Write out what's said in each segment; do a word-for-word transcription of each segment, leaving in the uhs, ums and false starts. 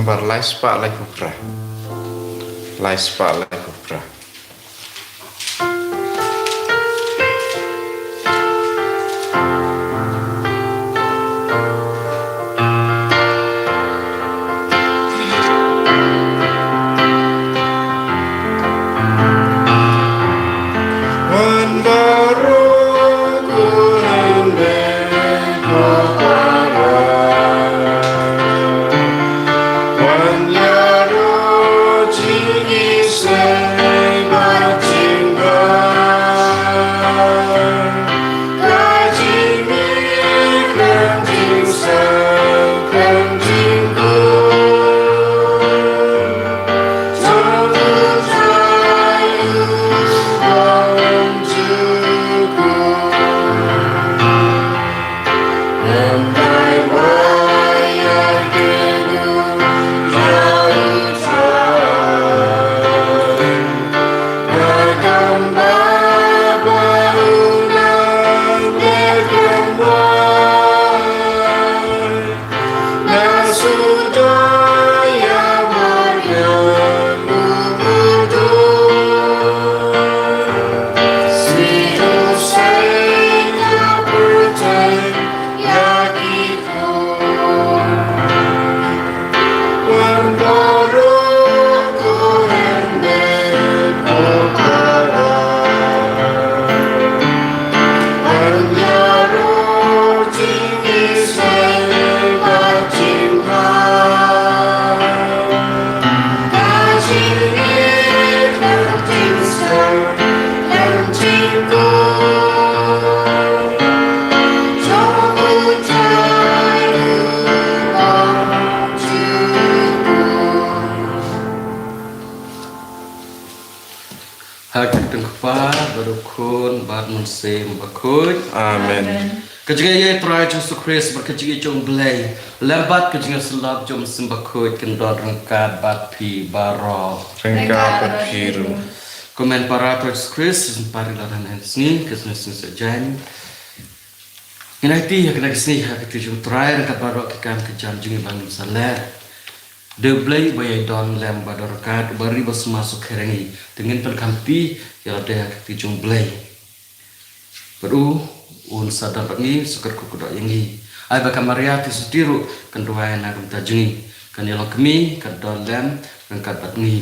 Nambar lai spah laiphew phra. Lai spah laiphew phra. Ha ka kyrteng u Kpa bad u Khun bad u Mynsiem Bakhuid. Amen. Amen. Ka jingïeit jong u Trai Jisu Khrist bad ka jingïeit jong u Blei lem bad ka jingïasyllok jong u Mynsiem Bakhuid kin don ryngkat bad phi baroh. Ryngkat bad phi ruh. Ko hynmen para u Trai Jisu Khrist, shisien pat ngi la dang ïa ka sngi, ka sngi Saitjaiñ. Ngin aiti ha kane ka sngi ha ka kti jong u Trai ryngkat baroh ki kam ki jam jong ngi ba ngin sa leh. Dei u Blei uba ïai don lem bad don ryngkat, uba ri ba sumar sukher ïa ngi. Te ngin pynkhamti ïa lade ha ka kti jong u Blei. Bad u un sa don bad ngi, sa kyrkhu kyrdoh ïa ngi. Ai ba ka Maria Theisotti ruh kan duwai na ka bynta jong ngi. Kan ïalong kmie, kan don lem ryngkat bad ngi.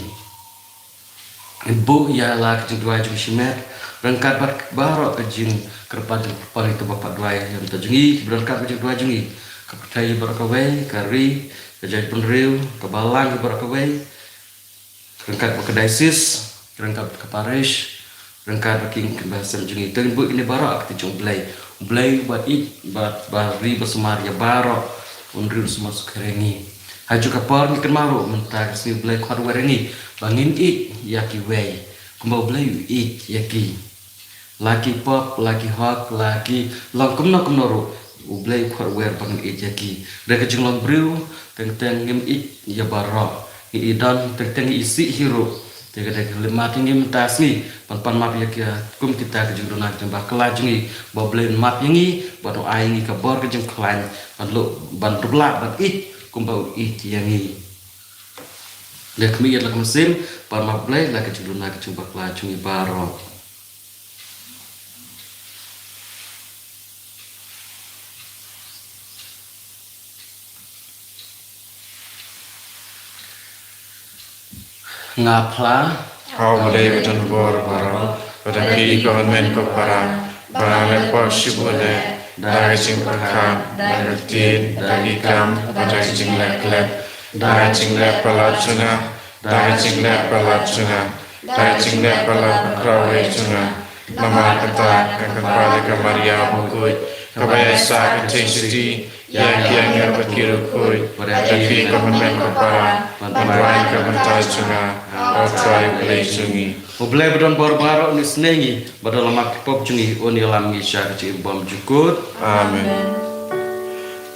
Buh ïa la ka jingduwai jong ngi shimet ryngkat bad baroh ka jingkyrpad jingkyrpad ïa kiba pat duwai ïa ka bynta jong ngi, kiba don ryngkat bad jingduwai jong ngi. Ka pyrthei baroh kawei, ka ri, ka jaitbynriew, ka balang baroh kawei. Ryngkat bad ka diocese, ryngkat bad ka parish, ryngkat bad ki nongkynrad jong ngi. Te ngin buh ïa kine baroh ha ka kti jong u Blei. U Blei uba ïeit bad ba ri ba sumar ïa baroh, un ri un sumar sukher ïa ngi. Ha kajuh ka por ngi kynmaw ruh mynta ka sngi u Blei u khot wer ïa ngi ba ngin ïeit ïa kiwei kumba u Blei u ïeit ïa ki. La ki pop, la ki hok, la ki long kumno kumno ruh, u Blei u khot wer ba ngin ïeit ïa ki. Da ka jinglong briew teng teng ngim ïeit ïa baroh. Ngi i don teng teng ngi isih hi ruh. Te ka dei ka lynti ïa ngi mynta ka sngi ban pan map ïa ki kum kita ki jingduna ki jingbakla jong ngi, ba u Blei un map ïa ngi, ban ai ïa ngi ka bor ka jingkhlaiñ ban duh, ban duh lah ban ïeit kumba u ïeit ïa ngi. Te khmih ïa la ka mynsiem, pan map Blei la ki jingduna ki jingbakla jong ngi baroh. Nga phla ha u Blei uba don bor baroh, bad ha phi ko hynmen ko para, ba nga la poi shibun eh da ka jingpyrkhat, da ka ktien, da ki kam, bad da ka jingleh klet, da ka jingleh palat jong nga, da ka jingleh palat jong nga, da ka jingleh palat bakhraw jong nga. Namar kata, nga kynpad ïa ka Maria bakhuid, kaba ïaisah ka Theisotti ïa ki angel bad ki riewkhuid, bad ïa phi ko hynmen ko para, ban duwai na ka bynta jong nga ha u Trai U Blei jong ngi. U Blei ba don bor baroh un isynei ïa ngi, bad da la map ki pop jong ngi un ïalam ïa ngi sha ka jingim bymjukut. Amen.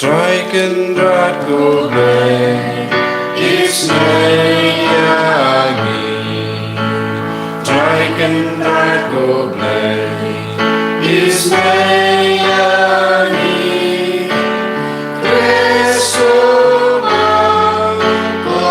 Trai Kynrad ko Blei, isynei ïa ngi. Trai Kynrad ko Blei, isynei ïa ngi. Khrist u Balang, ko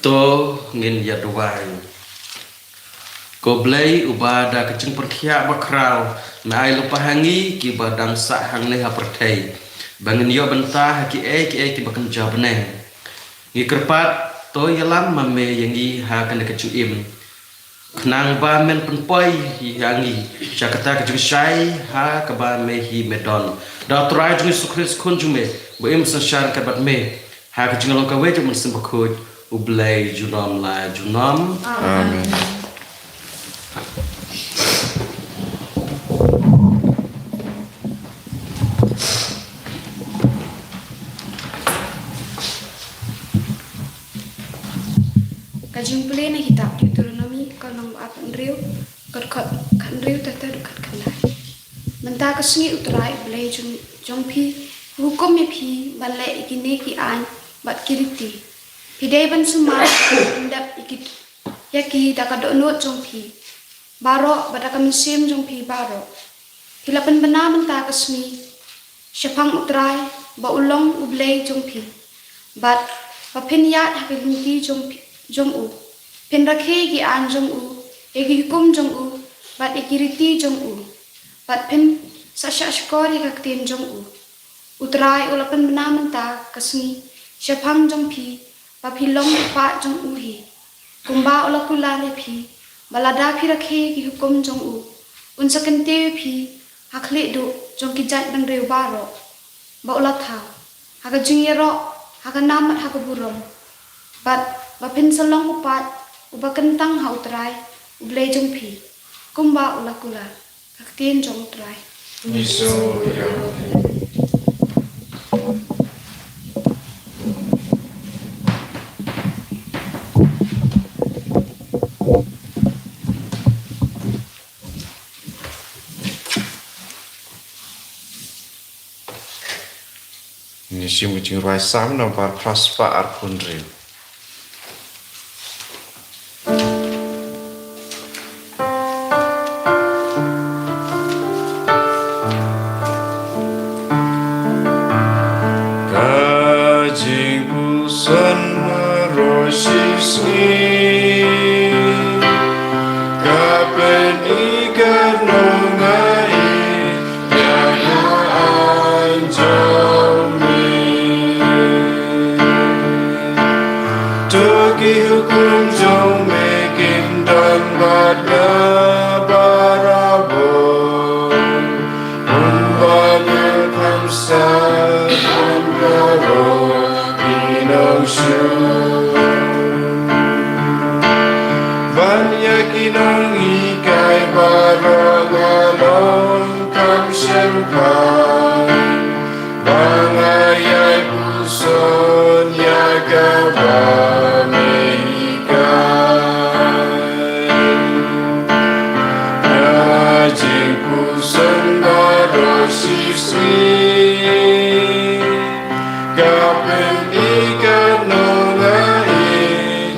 To ngin ïa duwai. Ko Blei uba da ka jingpyrkhiah bakhraw, me ai lypa ha ngi kiba dang sah hangne ha pyrthei, ba ngin ïoh bynta ha kiei kiei kiba kynja bneng. Ngi kyrpad, to ïalam ma me ïa ngi ha kane ka jingim, khnang ba men pynpoi ïa ngi sha kata ka jingshai ha kaba me hi me don. Da U Trai jong ngi Jisu Khrist Khun jong me, ba im synshar ryngkat bad me ha ka jinglong kawei jong U Mynsiem Bakhuid, U Blei junom la junom. Amen. Ka jingpule na kitab Deuteronomi, ka lynnong ba arphew hynriew, ka dkhot khathynriew te haduh khatkhyndai. Mynta ka sngi U Trai U Blei jong, jong phi u hukum ïa phi ban leh ïa kine ki aiñ bad ki riti. Phi dei ban sumar ban dep ïa ki, ïa ki da ka dohnud jong phi baroh bad da ka mynsiem jong phi baroh. Phi la pynbna mynta ka sngi shaphang U Trai ba u long U Blei jong phi, bad ba phin ïaid ha ka lynti jong phi, jong u. Phin rakhe ïa ki aiñ jong u, ïa ki hukum jong u, bad ïa ki riti jong u, bad phin sa shahshkor ïa ka ktien jong u. U Trai u la pynbna mynta ka sngi shaphang jong phi ba phi long u paid jong u hi, kumba u la kular ïa phi, ba lada phi rakhe ïa ki hukum jong u, un sa kyntiew ïa phi ha khlieh duh jong ki jaitbynriew baroh ba u la thaw, ha ka jingïaroh, ha ka nam bad ha ka burom, bad ba phin sa long u paid uba kyntang ha U Trai U Blei jong phi, kumba u la kular. Ka ktien jong U Trai. Ngi sngewbha ïa phi. Ngi shim ka jingrwai Salm nambar phra spah arphew hynriew. Ka jingpuson baroh shisngi, ka pyni ka nongai ïa ka aiñ jong me. To ki hukum jong me kin don bad nga barabor. Un ba ngan kham sah ban baroh ki nongshoh. Ban ïa ki nonghikai baroh nga long kham shemphang, ba nga ïai puson ïa kaba me hikai. Ka jingpuson baroh shisngi, ka pyni ka nongai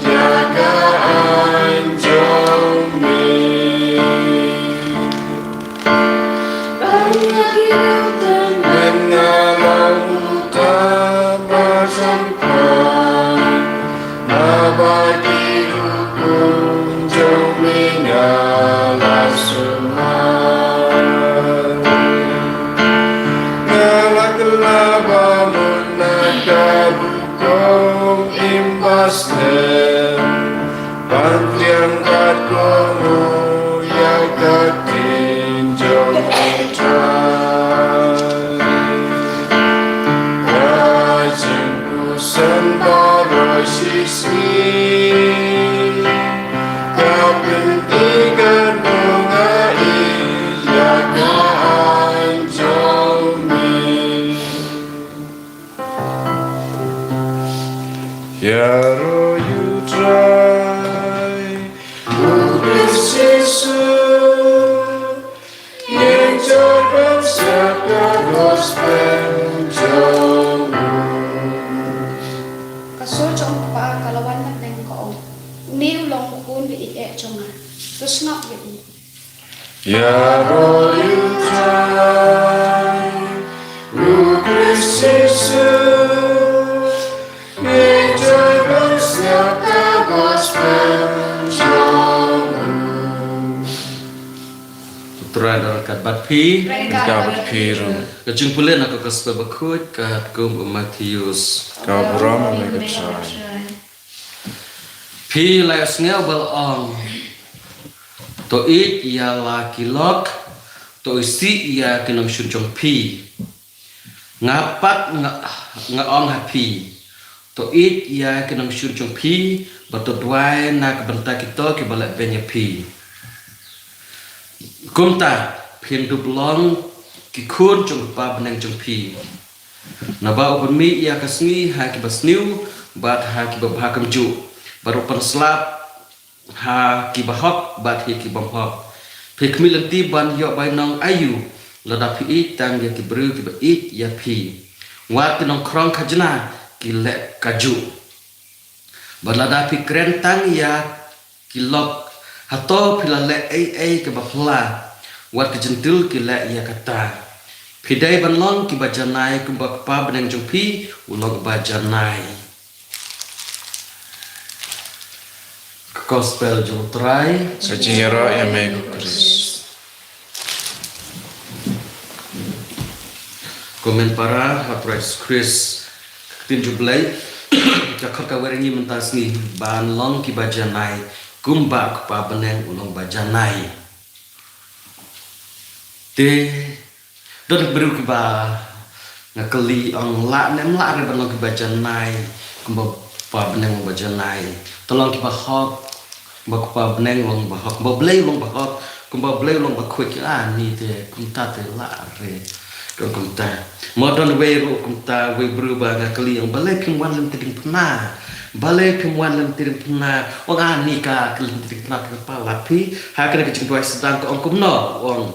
ïa ka aiñ jong me. Mynta nga long uta ba shemphang, naba ki hukum jong me nga la sumar. Nga la kylla ba mut na ka rukom im ba slem, ban pdiang bad kohnguh ïa ka ktien jong U Trai. Ka jingpuson baroh shisngi, ka pyni ka nongai ïa ka aiñ jong me. Ïaroh ïa U Trai, U Khrist Jisu, ngin jop ban siat ka gospel. Ïaroh ïa u Trai, u Khrist Jisu, ïeit jong u ban sngap ka gospel jong u. U Trai un don ryngkat bad phi. Ryngkat bad phi ruh. Ka jingpule na ka gospel bakhuid katkum u Mathaios. Ka burom ïa me ko Trai. Phi la ïohsngew ba la ong, to ïeit ïa la ki lok, to isih ïa ki nongshun jong phi. Nga pat nga, nga ong ha phi, to ïeit ïa ki nongshun jong phi, bad to duwai na ka bynta kito kiba leh beiñ ïa phi. Kumta phin dup long ki khun jong u Kpa bneng jong phi. Naba u pynmih ïa ka sngi ha kiba sniew bad ha kiba bha kumjuh, bad u pynslap ha kiba hok bad ha ki bym hok. Phi khmih lynti ban ïoh bainong aïu lada phi ïeit tang ïa ki briew kiba ïeit ïa phi? Wat ki nongkhrong khajna ki leh kajuh. Bad lada phi kren tang ïa ki lok, hato phi la leh ei ei kaba phylla? Wat ki jentil ki leh ïa kata. Phi dei ban long kiba janai kumba u Kpa bneng jong phi u long uba janai. Ka gospel jong u Trai. Ka jingïaroh ïa me ko Khrist. Ko hynmen para ha u Trai Jisu Khrist, ka ktien jong u Blei ka khot ka wer ïa ngi mynta ka sngi ban long kiba janai kumba u Kpa bneng u long ba janai. Te don ki briew kiba nga kylli, ong lah ne em lah re ban long kiba janai kumba u Kpa bneng u long ba janai? To long kiba hok kumba u Kpa bneng u long ba hok, kumba u Blei u long ba hok, kumba u Blei u long ba khuid. Ani te kumta te lah re. Kumta. Mo don wei ruh kumta, wei briew ba nga kylli, ong balei phim wan lynti diengphna? Balei phim wan lynti diengphna? Ong ani ka, ka lynti diengphna ka palat phi. Ha kane ka jingduwai sdang ka ong kumno? Ong,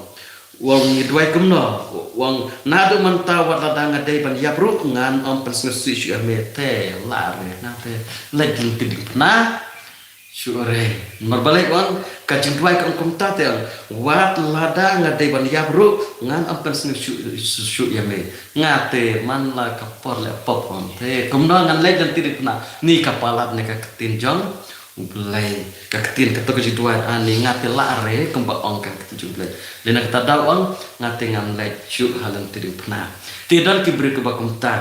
ong ngi duwai kumno? Ong naduh mynta wat lada nga dei ban ïap ruh ngan ym pynsngewsih shuh ïa me. Te lah re, nga te leit lynti diengphna shuh re. Namar balei? Ong ka jingduwai ka ong kumta te, ong wat lada nga dei ban ïap ruh ngan ym pynsngewsih shuh ïa me. Nga te man la ka por leh pop, ong te kumno ngan leit lynti diengphna? Ni ka palat ne ka ktien jong u Blei, ka ktien, kato ka jingduwai. Ani nga te lah re kumba ong ka ktien jong u Blei. Lane kata daw ong nga te ngam leit shuh ha lynti diengphna. Te don ki briew kiba kumta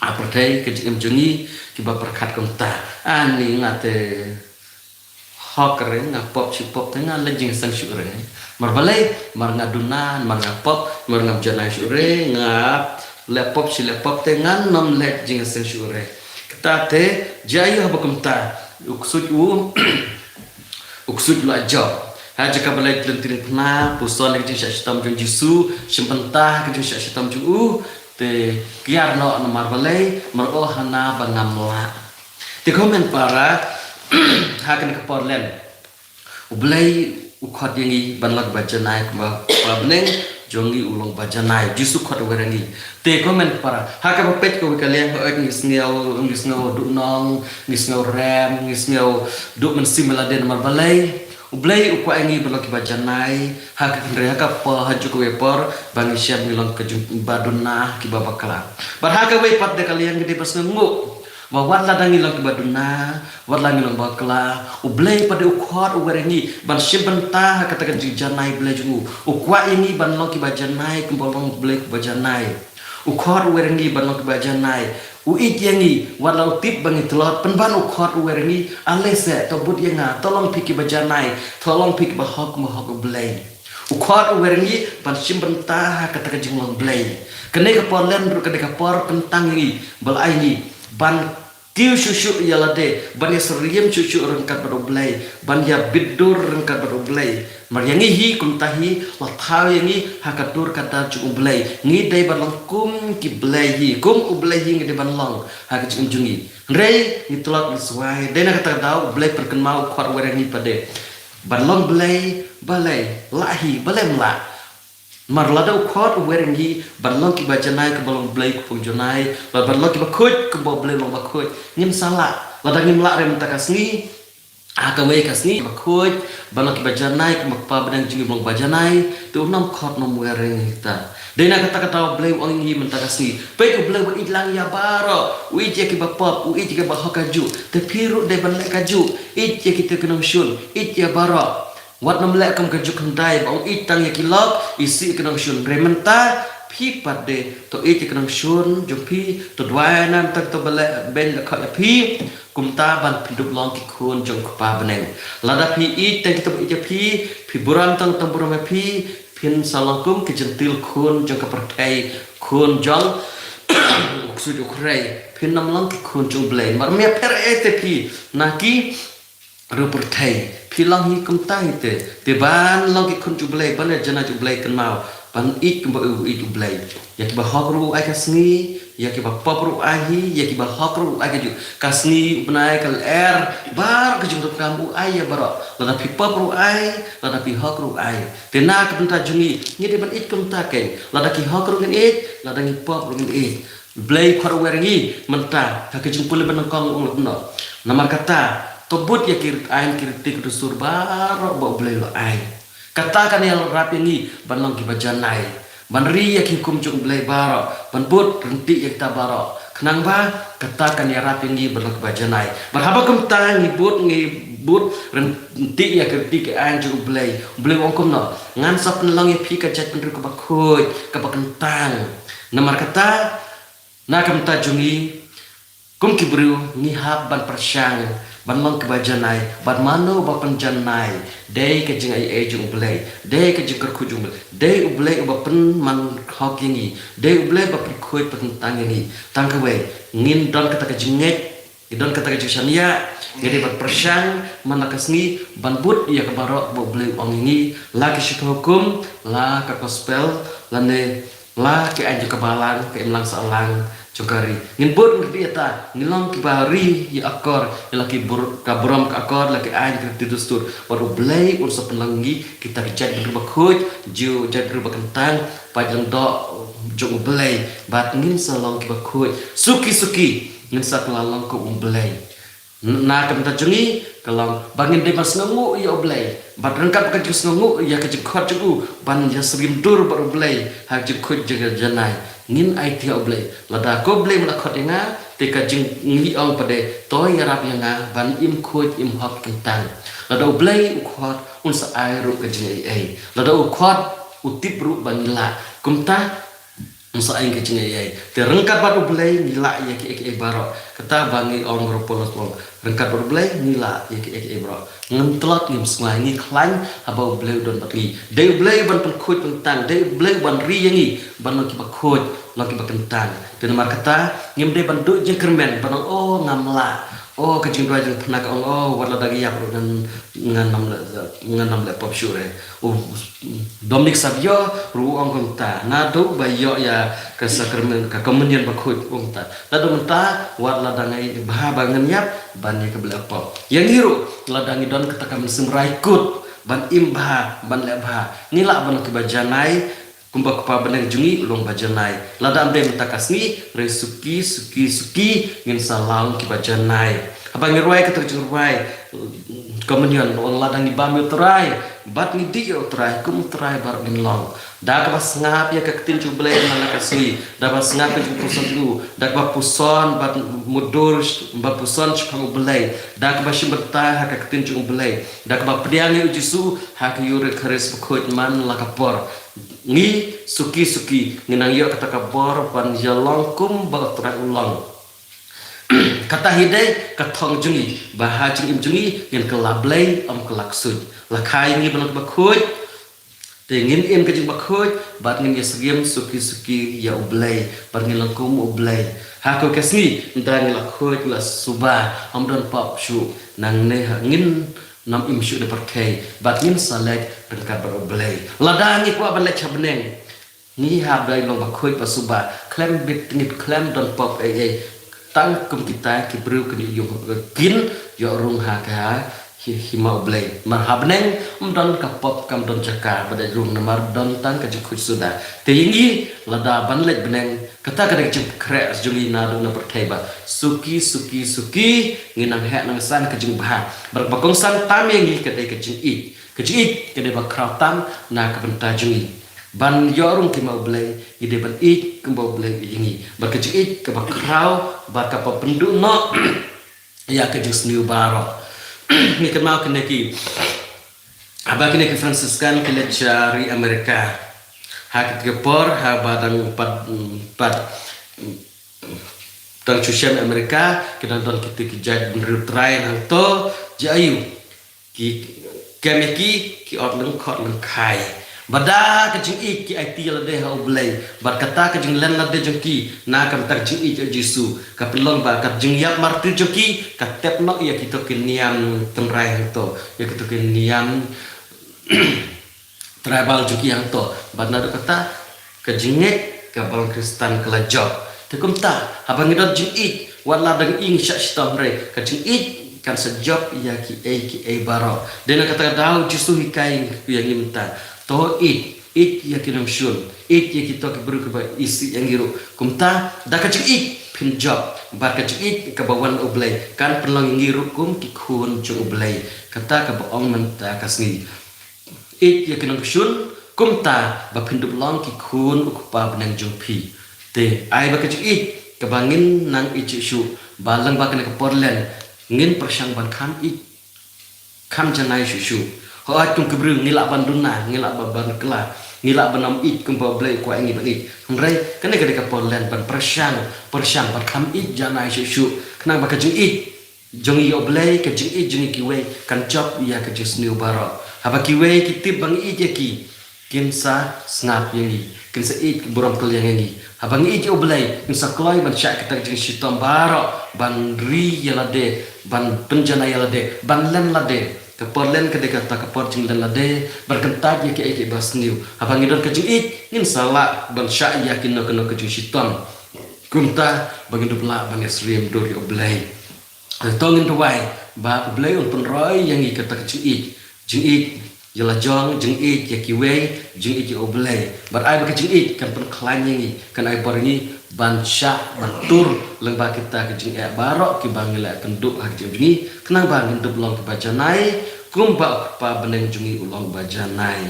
ha pyrthei ka jingim jong ngi, kiba pyrkhat kumta. Ani nga te hok re, nga pop shi pop te ngan leit jingïaseng shuh re. Namar balei? Namar nga duna, namar nga pop, namar ngam janai shuh re, nga leh pop shi leh pop te ngan ym leit jingïaseng shuh re. Kata te jia ïa ba kumta u ksuid u u ksuid u la jop. Ha jaka ba leit lynti diengphna, puson ïa ka jingshah shitom jong u Jisu, shim bynta ha ka jingshah shitom jong u, te kiar noh. Namar balei? Namar u ong hana ba ngam lah. Te ko hynmen para, ha kane ka por lem u Blei u khot ïa ngi ban long ba janai kumba u Kpa bneng jong ngi u long ba janai. U Jisu u khot u wer ïa ngi. Te ko hynmen para, ha kaba peit kawei ka liang, hooid ngi sngew, ngi sngew duhnong, ngi sngew rem, ngi sngew duh mynsiem ïa lade. Namar balei? U Blei u kwah ïa ngi ban long kiba janai. Ha ka, hynrei ha ka por, ha kajuh kawei ka por ba ngi shem ngi long ka jingba duna, kiba bakla. Bad ha kawei pat de ka liang ngi dei ban sngewnguh ba wat lada ngi long kiba duna, wat la ngi long bakla, u Blei pat de u khot u wer ïa ngi ban shim bynta ha kata ka jingjanai Blei jong u. U kwah ïa ngi ban long kiba janai kumba u long u Blei uba janai. U khot u wer ïa ngi ban long kiba janai. U ïeit ïa ngi, wat la u tip ba ngi tlot, pynban u khot u wer ïa ngi, ale se, to bud ïa nga, to long phi kiba janai, to long phi kiba hok kumba hok u Blei. U khot u wer ïa ngi ban shim bynta ha kata ka jinglong Blei. Kane ka por lem ruh ka dei ka por kyntang ïa ngi, ba la ai ngi ban kiew shuh shuh ïa lade, ban ïasyriem shuh shuh ryngkat bad u Blei, ban ïabit dur ryngkat bad u Blei. Namar ïa ngi hi kumta hi, la thaw ïa ngi ha ka dur ka dar jong u Blei. Ngi dei ban long kum ki blei hi, kum u Blei hi ngi dei ban long ha ka jingim jong ngi. Hynrei ngi tlot ngi swai, dei na kata ka daw u Blei pynkynmaw, u khot u wer ïa ngi pat de ban long blei, balei, lah hi, balei ym lah. Namar lada u khot u wer ïa ngi ban long kiba janai kumba long u Blei, kumba u janai, lada ban long kiba khuid kumba u Blei u long ba khuid, ngim sa lah. Lada ngim lah re mynta ka sngi, Ha kawei ka sngi bakhuid, ban long kiba janai, kumba Kpa bneng jong ngi u long ba janai, te un ym khot ym wer ïa ngi kita. Dei na kata ka daw U Blei u ong ïa ngi mynta ka sngi. Peit, U Blei u ïeit lang ïa baroh, u ïeit ïa kiba pop, u ïeit ïa kiba hok kajuh. Te phi ruh dei ban leh kajuh, ïeit ïa kita ki nongshun, ïeit ïa baroh. Wat nym leh kum ka juk hyndai ba ong ïeit tang ïa ki lok, isih ïa ki nongshun. Hynrei mynta phi pat de, to ïeit ïa ki nongshun jong phi, to duwai na bynta kito ba leh beiñ leh khoit ïa phi. Kumta ban pyndup long ki khun jong u Kpa bneng. Lada phi ïeit tang kito ba ïeit ïa phi, phi burom tang kito ba burom ïa phi, phin sa long kum ki jentil, khun jong ka pyrthei, khun jong u ksuid u khrei. Phin ym long ki khun jong U Blei. Namar me pher ei te phi na ki riew pyrthei. Phi long hi kumta hi te. Te ban long ki khun jong U Blei, ban ïa janai jong U Blei, kynmaw ban ïeit kumba u ïeit U Blei. Ïa kiba hok ruh u ai ka sngi, ïa kiba pop ruh u ai hi, ïa kiba hok ruh u ai kajuh. Ka sngi, u bnai, ka lyer, baroh ka jingdonkam u ai ïa baroh. Lada phi pop ruh u ai, lada phi hok ruh u ai. Te na ka bynta jong ngi, ngi dei ban ïeit kumta keiñ. Lada ki hok ruh ngin ïeit, lada ngi pop ruh ngin ïeit. U Blei u khot u wer ïa ngi mynta ha ka jingpule ba nyngkong, u ong kumno? Namar kata, to bud ïa ki rit aiñ, ki riti, ki dustur baroh ba U Blei u la ai. Kata kan ïarap ïa ngi ban long kiba janai, ban ri ïa ki hukum jong U Blei baroh, ban bud ryntih ïa kita baroh. Khnang ba kata kan ïarap ïa ngi ban long kiba janai. Bad haba kumta ngi bud, ngi bud ryntih ïa ki riti ki aiñ jong U Blei, U Blei u ong kumno? Ngan sa pynlong ïa phi ka jaitbynriew kaba khuid, kaba kyntang. Namar kata, na ka bynta jong ngi, kum ki briew, ngi hap ban pyrshang ban long kiba janai. Bad mano ba pynjanai? Dei ka jingaiei jong U Blei, dei ka jingkyrkhu jong U Blei, dei U Blei uba pynman hok ïa ngi, dei U Blei ba pynkhuid pynkyntang ïa ngi. Tang kawei, ngin don kata ka jingngeit, ngin don kata ka jingshaniah, ngi dei ban pyrshang man la ka sngi ban bud ïa ka baroh ba U Blei u ong ïa ngi, la ki shithi hukum, la ka gospel, lane la ki aiñ jong ka balang, ka imlang sahlang jong ka ri. Ngin bud, ngin ri ïa ta, ngin long kiba ri ïa akor, ïa la ki bur-, ka burom ka akor, la ki aiñ, ki riti, dustur. Bad U Blei un sa pynlong ïa ngi kita ki jaitbynriew bakhuid, jong jaitbynriew bakyntang, paid lyngdoh jong U Blei. Bad ngin sa long kiba khuid. Suki suki ngin sa kylla long kum U Blei. Na ka bynta jong ngi ka long ba ngin dei ban sngewnguh ïa U Blei. Bad ryngkat bad ka jingsngewnguh ïa ka jingkhot jong u ban ïasyriem dur bad U Blei ha ka jingkhuid jingjanai, ngin aiti ha U Blei. Lada ko Blei me la khot ïa nga, te ka jingïong pat de, to ïarap ïa nga ban im khuid, im hok kyntang. Lada U Blei u khot, un sa ai ruh ka jingaiei. Lada u khot, u tip ruh ba ngi lah. Kumta, un sa ai ka jingaiei. Te ryngkat bad U Blei ngi lah ïa kiei kiei baroh. Kata ba ngi ong, ruh Paulus u ong, ryngkat bad U Blei ngi lah ïa kiei kiei baroh. Ngim tlot, ngim sngewai, ngi khlaiñ haba U Blei u don bad ngi. Dei U Blei ban pynkhuid pynkyntang, dei U Blei ban ri ïa ngi ban long kiba khuid, long kiba kyntang. Te namar kata ngim dei ban duh jingkyrmen ban ong, oh, ngam lah. Oh, ka jingduwai jingphna ka ong, oh, wat lada ngi ïap ruh ngan, ngan ym leh, ngan ym leh pop shuh re. Oh, Dominic Savio ruh u ong kumta, naduh ba ïoh ïa ka sakramen, ka communion bakhuid, u ong kumta. Naduh mynta, wat lada ngi bha ba ngan ïap, ban ïa ka ba leh pop. Ïa ngi ruh, lada ngi don kata ka mynsiem raikut ban im bha, ban leh bha, ngi lah ban long kiba janai, kumba Kpa bneng jong ngi u long ba janai. Lada ym dei mynta ka sngi, hynrei suki suki suki ngin sa long kiba janai. Haba ngi rwai kata ka jingrwai communion, u ong, lada ngi bam ïa U Trai bad ngi dih ïa U Trai, kum U Trai baroh ngin long. Da kaba sngap ïa ka ktien jong U Blei man la ka sngi, da kaba sngap ïa ka jingpuson jong u, da kaba puson bad mutdur, ba puson shaphang U Blei, da kaba shim bynta ha ka ktien jong U Blei, da kaba pdiang ïa U Jisu ha ka Ïukharist bakhuid man la ka por, ngi suki suki ngin nang ïoh kata ka bor ban ïalong kumba U Trai u long. Kata hi dei ka thong jong ngi, ba ha jingim jong ngi ngin kylla Blei, ym kylla ksuid. La kha ïa ngi ban long kiba khuid, te ngin im ka jingbakhuid bad ngin ïasyriem suki suki ïa U Blei bad ngin long kum U Blei. Ha kawei ka sngi, ynda ngi la khuid, ngi la suba, ym don pop shuh, nangne ha ngin nym im shuh na pyrthei bad ngin sa leit ryngkat bad U Blei. Lada ngi kwah ban leit sha bneng, ngi hap ban long bakhuid, basuba, khlem bit ngit, khlem don pop ei ei. Tang kum kita ki briew kin ïoh, kin ïoh rung ha ka Hi, hima U Blei. Namar ha bneng, ym don ka pop kam don jaka, ba dei rung namar don tang ka jingkhuid suda. Te ïa ngi, lada ban leit bneng, kata ka dei ka jingpynkhreh jong ngi naduh na pyrthei ba. Suki, suki, suki, ngi nang heh nang san ka jingbha. Bad ba kongsan tam ïa ngi ka dei ka jingïeit. Ka jingïeit, ka dei ba khraw tam na ka bynta jong ngi. Ban ïoh rung ki ma U Blei, ngi dei ban ïeit kumba U Blei ïeit ïa ngi. Bad ka jingïeit, kaba khraw, bad kaba pynduh noh, ïa ka jingsniew baroh. Ngi kynmaw kine ki, haba kine ki Franciscan ki leit sha ri America. Ha kata ka por, haba dang pat, pat, dang shu shem America, ki dang don kito ki jaitbynriew trai hangto, jia aiu. Ki kem ïa ki, ki ot lyngkhot lyngkhai. Bad da ka jingïeit ki aiti ïalade ha U Blei. Bad kata ka jinglen lade jong ki, na ka bynta ka jingïeit ïa U Jisu. Ka pynlong ba ka jingïap martir jong ki, ka tep noh ïa kito ki niam tynrai hangto. Ïa kito ki niam tribal jong ki hangto. Bad naduh kata, ka jingngeit ka balang Khristan ka la jop. Te kumta, haba ngi don jingïeit, wat la dang ïing shah shitom hynrei, ka jingïeit kan sa jop ïa kiei kiei baroh. Dei na kata ka daw Jisu hikai ïa ngi mynta. To ïeit, ïeit ïa ki nongshun, ïeit ïa kito ki briew kiba isih ïa ngi ruh. Kumta, da ka jingïeit phin jop, bad ka jingïeit kaba wan U Blei, kan pynlong ïa ngi ruh kum ki khun jong U Blei. Kata kaba ong mynta ka sngi. Ïeit ïa ki nongshun, kumta ba phin dup long ki khun u Kpa bneng jong phi. Te, ai ba ka jingïeit, kaba ngin nang ïeit shuh shuh, ba lyngba kane ka por len, ngin pyrshang ban kham ïeit, kham janai shuh shuh. Hooid kum ki briew, ngi lah ban duna, ngi lah ban, ban kylla, ngi lah ban ym ïeit kumba U Blei u kwah ïa ngi ban ïeit. Hynrei, kane ka dei ka por len ban pyrshang, pyrshang ban kham ïeit janai shuh shuh. Khnang ba ka jingïeit jong ngi ïa U Blei, ka jingïeit jong ngi kiwei, kan jop ïa ka jingsniew baroh. Haba kiwei ki tip ba ngi ïeit ïa ki, kin sa sngap ïa ngi, kin sa ïeit burom kylliang ïa ngi. Haba ngi ïeit ïa U Blei, kin sa kloi ban shah kita ki jingshitom baroh, ban ri ïalade, ban pynjanai ïalade, ban len lade. Ka por len ka dei kata ka por jinglen lade, ban kyntait ïa kiei kiei ba sniew. Haba ngi don ka jingïeit, ngin sa lah ban shah ïa kino kino ki jingshitom. Kumta, ba ngin dup lah ban ïasyriem dur ïa U Blei. To ngin duwai, ba U Blei un pynroi ïa ngi kata ka jingïeit, jingïeit ïa la jong, jingïeit ïa kiwei, jingïeit ïa U Blei. Bad ai ba ka jingïeit kan pynkhlaiñ ïa ngi, kan ai bor ïa ngi, ban shah, ban tur, lyngba kita ka jingeh baroh, kiba ngi la ïakynduh ha ka jingim jong ngi, khnang ba ngin dup long kiba janai, kumba u Kpa bneng jong ngi u long ba janai.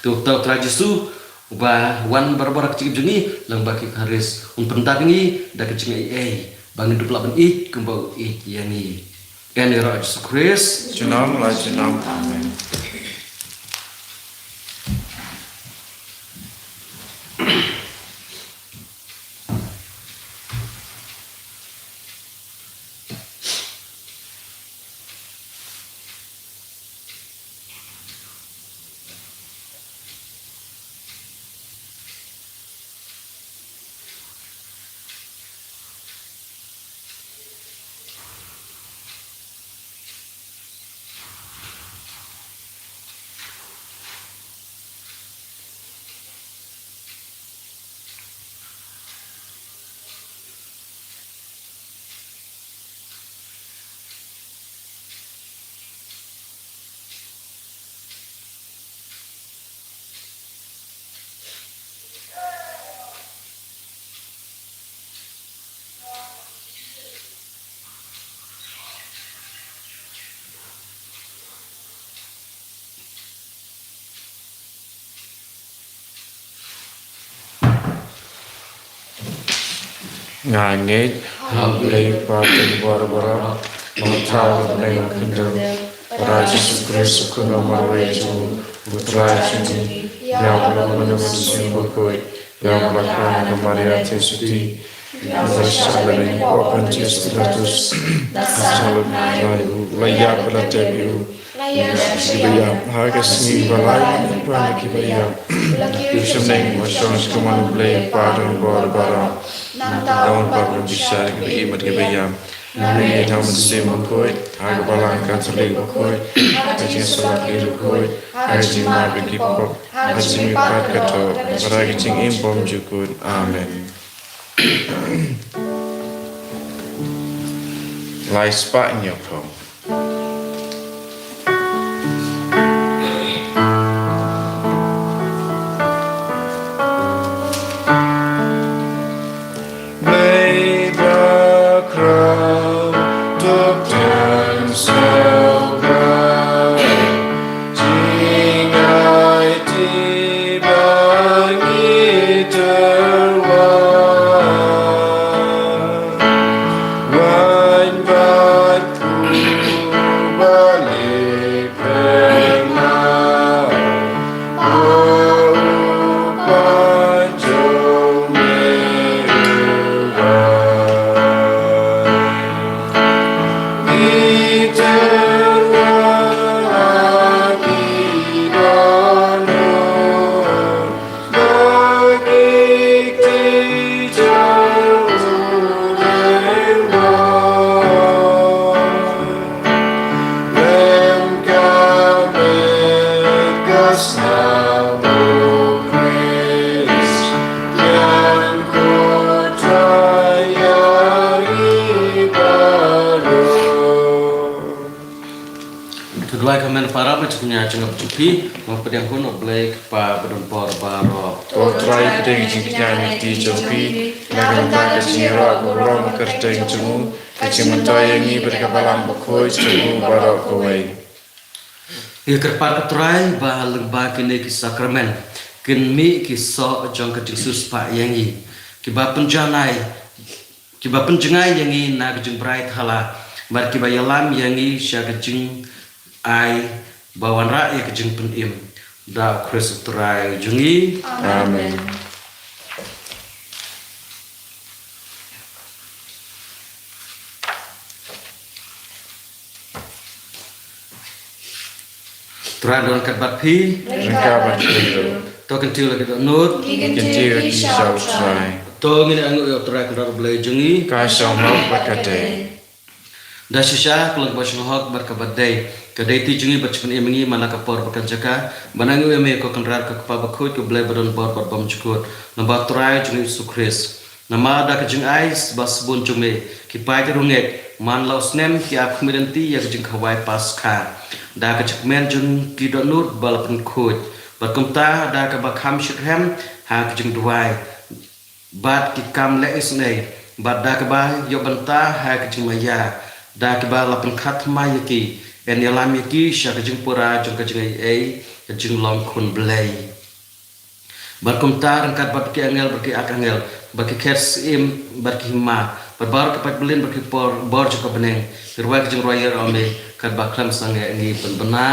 To, to U Trai Jisu, uba wan barabor ha ka jingim jong ngi, lyngba ki Eucharist, un pyndap ïa ngi, da ka jingaiei, ba ngin dup lah ban ïeit, kumba u ïeit ïa ngi. Ïa u Jisu Khrist. Junom la junom. Amen. Nga ngeit ha U Blei Kpa jong ngi uba bor bor, ba u Trai uba ha bneng uba khyndew, bad ha U Jisu Khrist u Khun marwei jong u, u Trai jong ngi, ïa uba la wan na ka mynsiem bakhuid, ïa uba la kha na ka Maria Theisotti, ïa uba la shah byneng ha u Pontius Pilatus, la sah, la kynmaw, la ïap bad la tep ïa u, la ïasyrdoh ïa u ha ka sngi ba lai, ban ïaid na ki ba ïap, la kiew sha bneng, ban shong sha ka mon U Blei Kpa jong ngi uba bor bor. Nangta un pat ban bishar ïa ki ba im bad ki ba ïap. Nga ngeit ha u Mynsiem Bakhuid, ha ka Balang Katholik bakhuid, ha ka jingïasyllok bakhuid, ha ka jingmap ïa ki pop, ha ka jingmihpat katto, bad ha ka jingim bymjukut. Amen. Lai spah ñiew phong. Men para ba jingkñia jingngap jong phi, nga pdiang hun ïa U Blei Kpa badonbor baroh. Ko Trai, pdiang jingkñia ïa ka kti jong phi, na ka bynta ka jingïaroh ka burom ka kyrteng jong u, ka jingmyntoi ïa ngi bad ka Balang Bakhuid jong u baroh kawei. Ïa kyrpad ko Trai ba lyngba kine ki sakramen kin mih ki soh jong ka jingsiewspah ïa ngi, kiba pynjanai, kiba pynjngai ïa ngi na ka jingbrai thala, bad kiba ïalam ïa ngi sha ka jingai ba wanrah ïa ka jingpynim. Da U Khrist U Trai jong ngi. Amen. Trai don ryngkat bad phi. Ryngkat bad phi ruh. To kyntiew la ki dohnud. Ki kyntiew la ki sha U Trai. To ngin ïa nguh ïa U Trai Kynrad U Blei jong ngi. Ka shong hok bad ka dei. Da shisha ka long kaba shong hok bad kaba dei, ka dei ti jong ngi bad jingpynim ïa ngi man la ka por bad ka jaka, ban ïa nguh ïa me ko Kynrad ko Kpa Bakhuid ko Blei badonbor bad bymjukut, namar U Trai jong ngi U Jisu Khrist. Namar da ka jingai ba sbun jong me, ki paid ruh ngeit, man la u snem ki ap khmih lynti ïa ka jingkhawai Paskha da ka jingkmen jong ki dohnud ba la pynkhuid. Bad kumta da kaba kham shitrhem ha ka jingduwai bad ki kam leh isynei, bad da kaba ïoh bynta ha ka jingmaïa da kaba la pynkha thymmai ïa ki, yn ïalam ïa ki sha ka jingpura jong ka jingaiei, ka jinglong khun Blei. Bad kumta ryngkat bad ki angel, bad ki arkangel, bad ki khet syiem, bad ki hima, bad baroh ki paidbah, bad ki por, bor jong ka bneng, ki rwai ka jingrwai ïaroh ïa me, katba khlem sangeh ngi pynbna.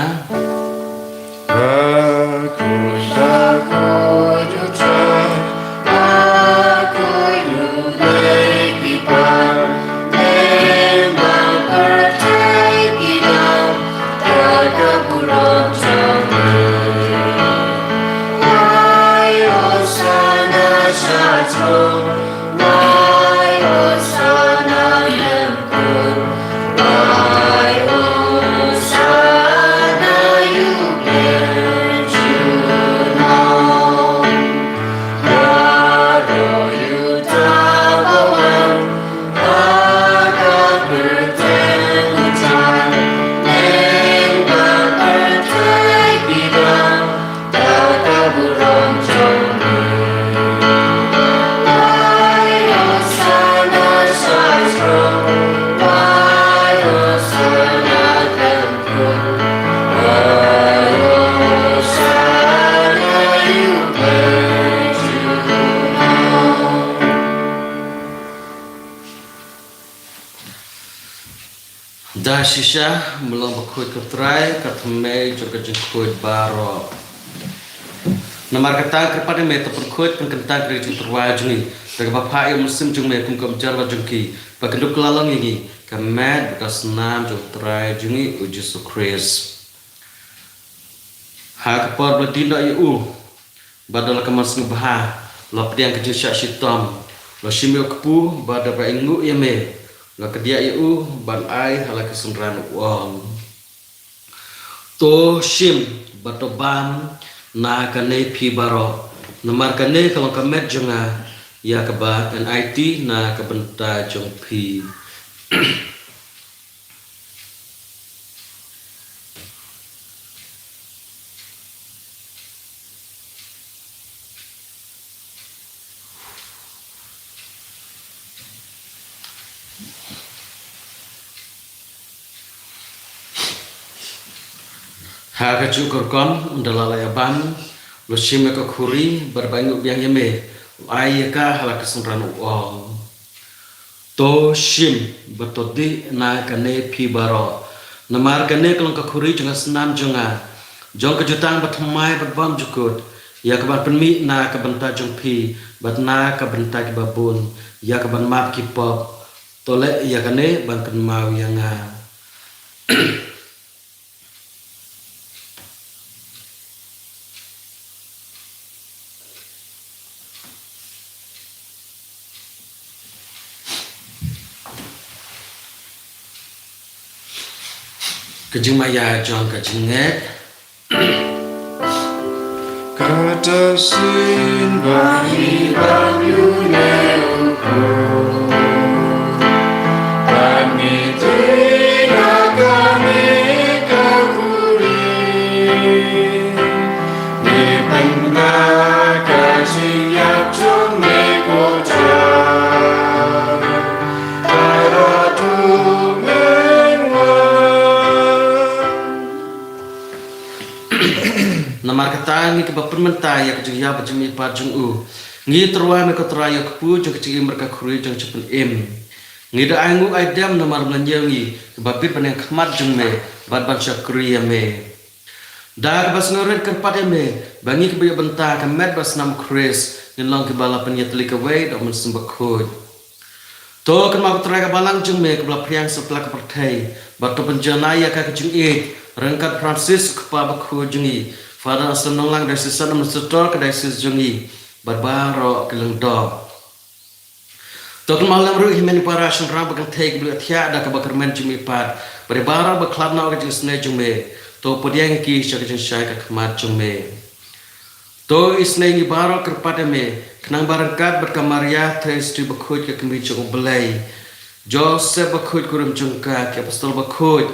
Da shisha, me long bakhuid ko Trai, ka thymmei jong ka jingkhuid baroh. Namar kata kyrpad ïa me to pynkhuid pynkyntang ka ri jong U Trai jong ngi, da kaba phah ïa u Mynsiem jong me kum ka umjar jong ki, ba kin dup kylla long ïa ngi ka met bad ka snam jong U Trai jong ngi U Jisu Khrist. Ha ka por ba la die noh ïa u, bad da la kynmaw sngewbha, la pdiang ka jingshah shitom, la shim ïa u kpu, bad da kaba ainguh ïa me, la kdiah ïa u ban ai ha la ki synran, u ong: To shim bad to bam na kane phi baroh, namar kane ka long ka met jong nga, ïa kaba yn aiti na ka bynta jong phi. Ha kajuh ka rukom, ynda la la ïa bam, u la shim ïa ka khuri, bad ba ainguh biang ïa me, u la ai ïa ka ha la ki synran, u ong: To shim bad to dih na kane phi baroh, namar kane ka long ka khuri jong ka snam jong nga, jong ka jutang bathymmai bad bymjukut, ïa kaban pynmih na ka bynta jong phi bad na ka bynta kiba bun, ïa kaban map ki pop. To leh ïa kane ban kynmaw ïa nga. Ka jingmaïa jong ka jingngeit. Kata sien ba ngi ban ïoh u Blei, ba ngi dei na kane ka khuri Kata ngi kiba pynmynta ïa ka jingïap bad jingmihpat jong u, ngi tyrwa me ko Trai ïa u kpu jong ka jingim bad ka khuri jong ka jingpynim. Ngi da ai nguh ai dem namar me la ñiew ngi kiba bit ban ïeng khmat jong me bad ban shakri ïa me. Da kaba sngewrit kyrpad ïa me ba ngi kiba ïoh bynta ka met bad snam u Khrist ngin long kiba la pynïatylli kawei da u Mynsiem Bakhuid. To kynmaw ko Trai ka balang jong me kaba la phriang satlak ka pyrthei bad to pynjanai ïa ka ka jingïeit ryngkat Francis u kpa bakhuid jong ngi, Father Anselm Nonglang, Diocesan Administrator ka diocese jong ngi, bad baroh ki lyngdoh. To kynmaw lem ruh ïa ki hynmen para shynrang ba kynthei kiba la thiah da kaba kyrmen jingmihpat bad ïa baroh ba khlad noh ka jingisynei jong me. To pdiang ïa ki sha ka jingshai ka khmat jong me. To isynei ngi baroh kyrpad ïa me khnang ba ryngkat bad ka Maria Theisotti bakhuid ka kmie jong U Blei, Joseph bakhuid kurim jong ka, ki apostol bakhuid,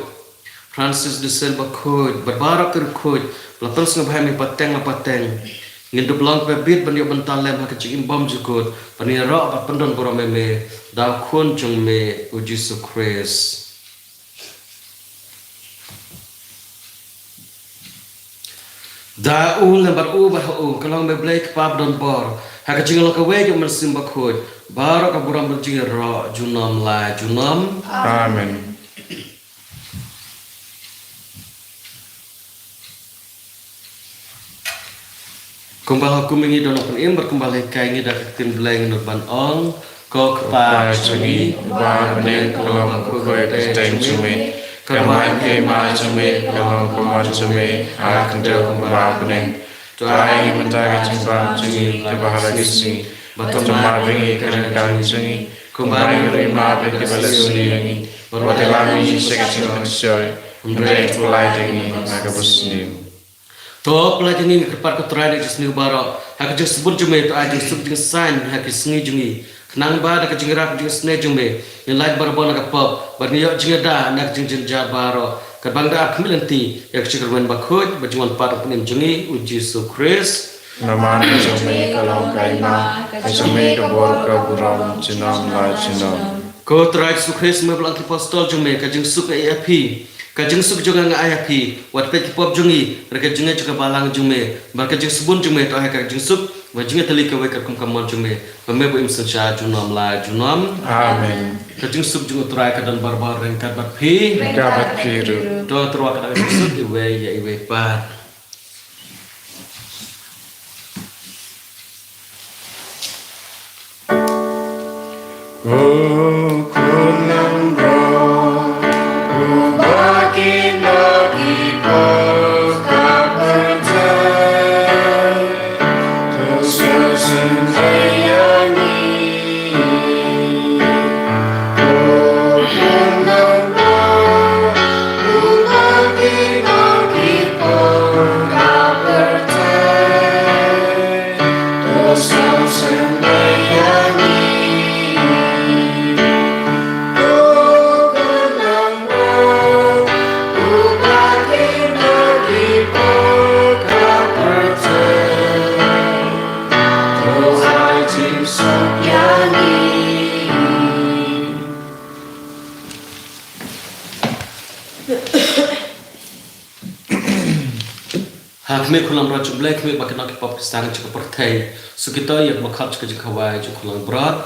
Francis de Sales bakhuid bad baroh ki riewkhuid ba la pynsngewbha ïa me pateng la pateng, ngin dup long kiba bit ban ïoh bynta lem ha ka jingim bymjukut ban ïaroh bad pyndon burom ïa me da u Khun jong me u Jisu Khrist. Da u lem bad u bad ha u ka long me Blei Kpa badonbor, ha ka jinglong kawei jong u Mynsiem Bakhuid, baroh ka burom bad jingïaroh junom la junom. Amen. Kumba ha u kmie ngi don nongpynim bad kumba la hikai ngi da ka ktien Blei, ngin nud ban ong: Ko Kpa jong ngi uba ha bneng, ka long bakhuid ka kyrteng jong me, ka long ka hima jong me, ka long ka mon jong me ha ka khyndew kumba ha bneng. To ai ngi mynta ka jingbam jong ngi kaba ha la ki sngi, bad to map ïa ngi ka ryngkat jong ngi kumba ngi ruh ngi map ïa kiba leh sniew ïa ngi, bad wat ïalam ngi sha ka jinglong shisha, hynrei to pyllait ïa ngi na kaba sniew. To pyllait ïa ngi, ngi kyrpad ko Trai na ki jingsniew baroh, ha ka jingsbun jong me to ai jingsuk jingsaiñ ha ki sngi jong ngi, khnang ba da ka jingïarap jingisynei jong me ngin lait barabor na ka pop bad ngin ïoh jingïada na ka jingjynjar baroh, katba ngi ap khmih lynti ïa ka jingkyrmen bakhuid bad jingwan pat u Nongpynim jong ngi u Jisu Khrist. Namar ka jong me ka long ka hima, ka jong me ka bor, ka burom junom la junom. Ko Trai Jisu Khrist, me ba la ong ki apostol jong me, ka jingsuk nga ai ïa phi, ka jingsuk jong nga nga ai ïa phi. Wat peit ki pop jong ngi, hynrei ka jingngeit jong ka balang jong me bad ka jingsbun jong me to ai ka jingsuk bad jingïatylli kawei katkum ka mon jong me, ba me buh im synshar junom la junom. Amen. Ka jingsuk jong u Trai ka don barabor ryngkat bad phi. Ryngkat bad phi ruh. To tyrwa ka jingsuk iwei ïa iwei pat. Ha khmih, khun langbrot jong U Blei, khmih ba ki nongkynpop ki sdang jong ka pyrthei, suk ïa ki ba khot jong ka jingkhawai jong u khun langbrot.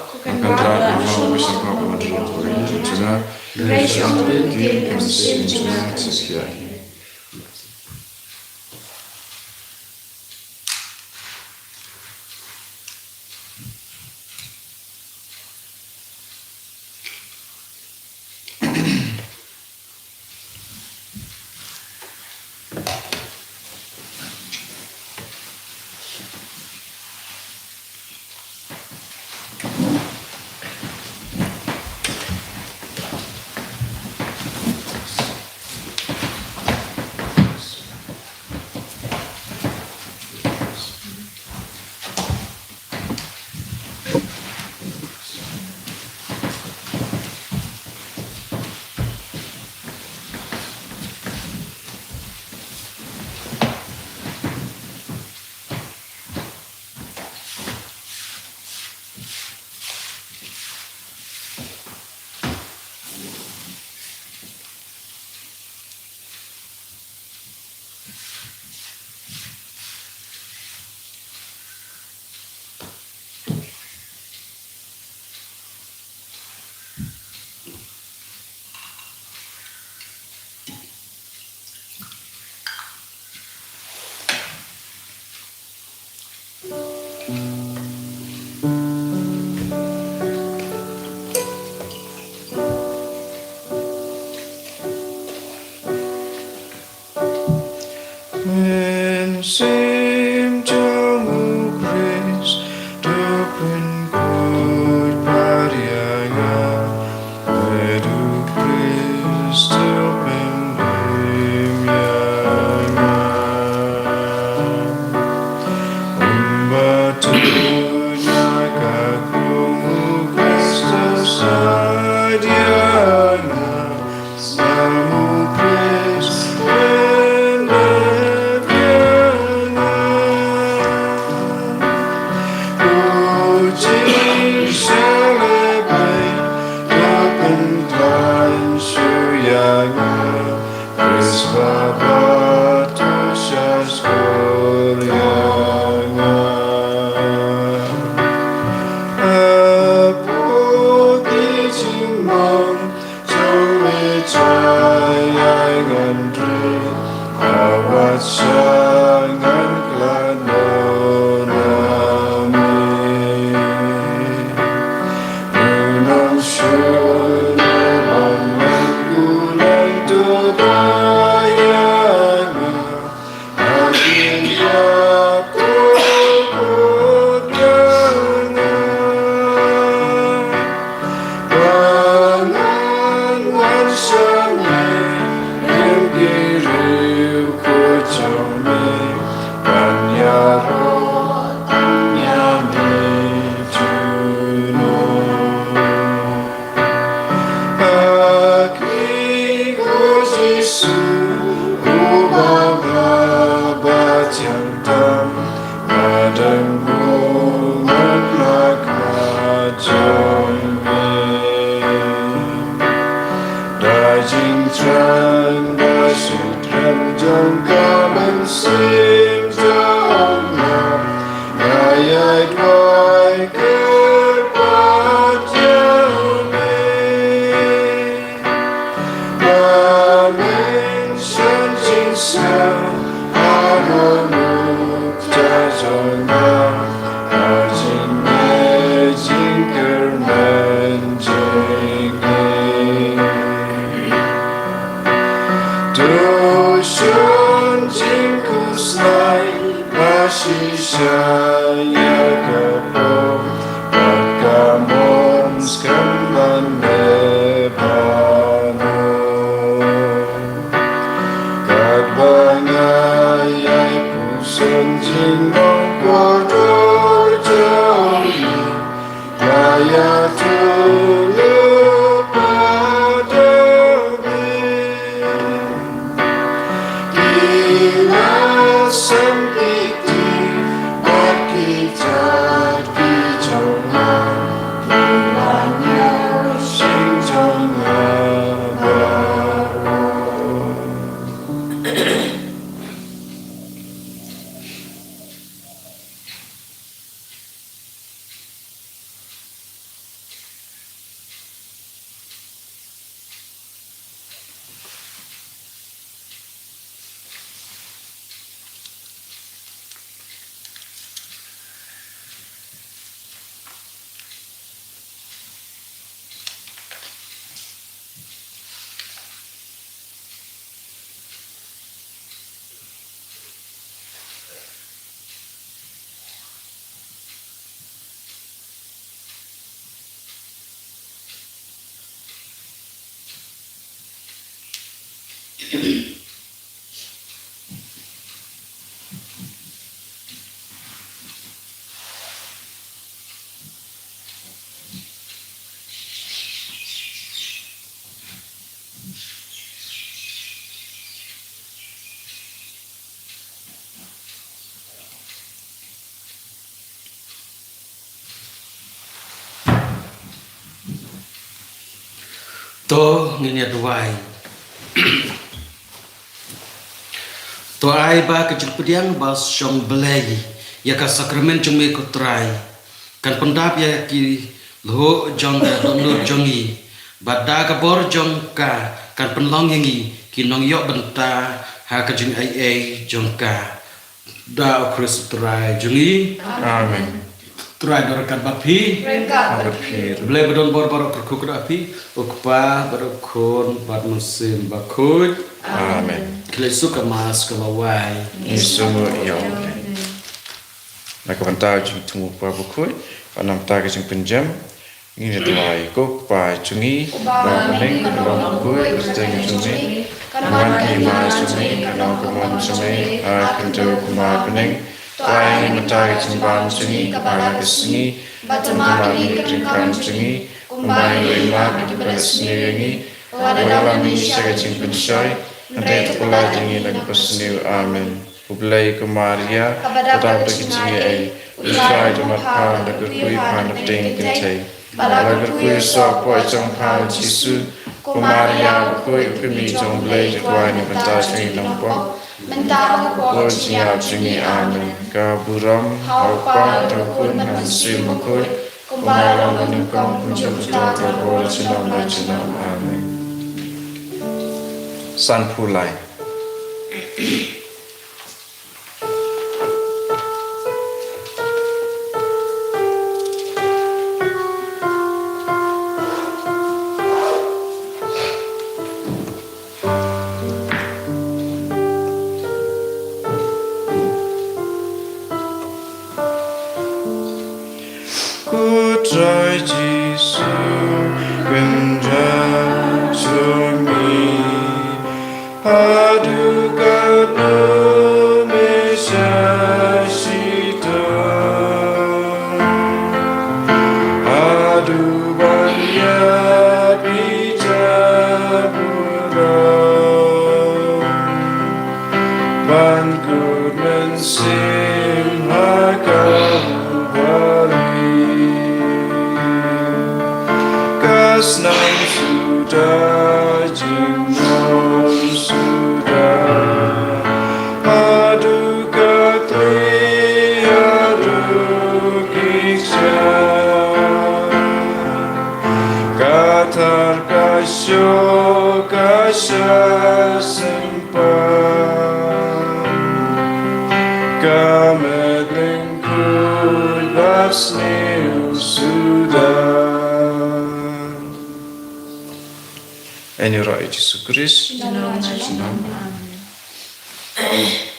To ngin ïa duwai. To ai ba ka jingpdiang ba shong Blei ïa ka sakramen jong me ko Trai kan pyndap ïa ki lhuh jong ka dohnud jong ngi, bad da ka bor jong ka kan pynlong ïa ngi ki nongïoh bynta ha ka jingaiei jong ka. Da u Khrist u Trai jong ngi. Amen. Trai da ryngkat bad phi. Ryngkat bad phi. Blei ba don bor baroh kyrkhu kyrkhu da phi. U Kpa bad u Khun bad u Mynsiem Bakhuid. Amen. Khlieh suk ka Mass kaba wai. Ngi sngewbha ïa u Blei. Na ka bynta u jingthmu u Kpa Bakhuid, na ka bynta ka jingpynjem, ngin ïa duwai. Ko Kpa jong ngi uba ha bneng, ka long bakhuid ka kyrteng jong me. Kan wan ka hima jong me, kan long ka mon jong me ha ka khyndew kumba ha bneng. To ai mynta ka jingbam jong ngi kaba la ka sngi, bad to map ïa ngi ka jingkam jong ngi, kumba ngi ruh ngi map ïa kiba leh sniew ïa ngi. Wat la lam ngi sha ka jingpynshoi, hynrei to pynlait ïa ngi na ka basniew. Amen. Khublei ko Maria, kaba dap da ka jingaiei, u Trai u don bad pha, la kyrkhu ïa pha na pdeng kynthei, bad la kyrkhu ïa u soh hapoh jong pha u Jisu. Ko Maria bakhuid, u kmie jong u Blei, to duwai na ka bynta jong ngi nongpop, mynta bad ha ka por jingïap jong ngi. Amen. Ka burom ha u Kpa, ha u Khun, ha u Mynsiem Bakhuid, kumba la long mynnyngkong, kumjuh kumta, ka bor junom la junom. Amen. San Pulai. Ko Trai Jisu, kynrad jong ngi, haduh katno me shah shitom? Haduh ban ïaid phi da burom, ban kut mynsiem ha Kalbari. Ka snam suda, jingmut suda, haduh ka khlieh, haduh ki kjat. Ka thar ka shoh, ka shah sympat, ka met lyngkhuid bad sniew suda. Ïa u Trai Jisu Khrist. Junom. Amen.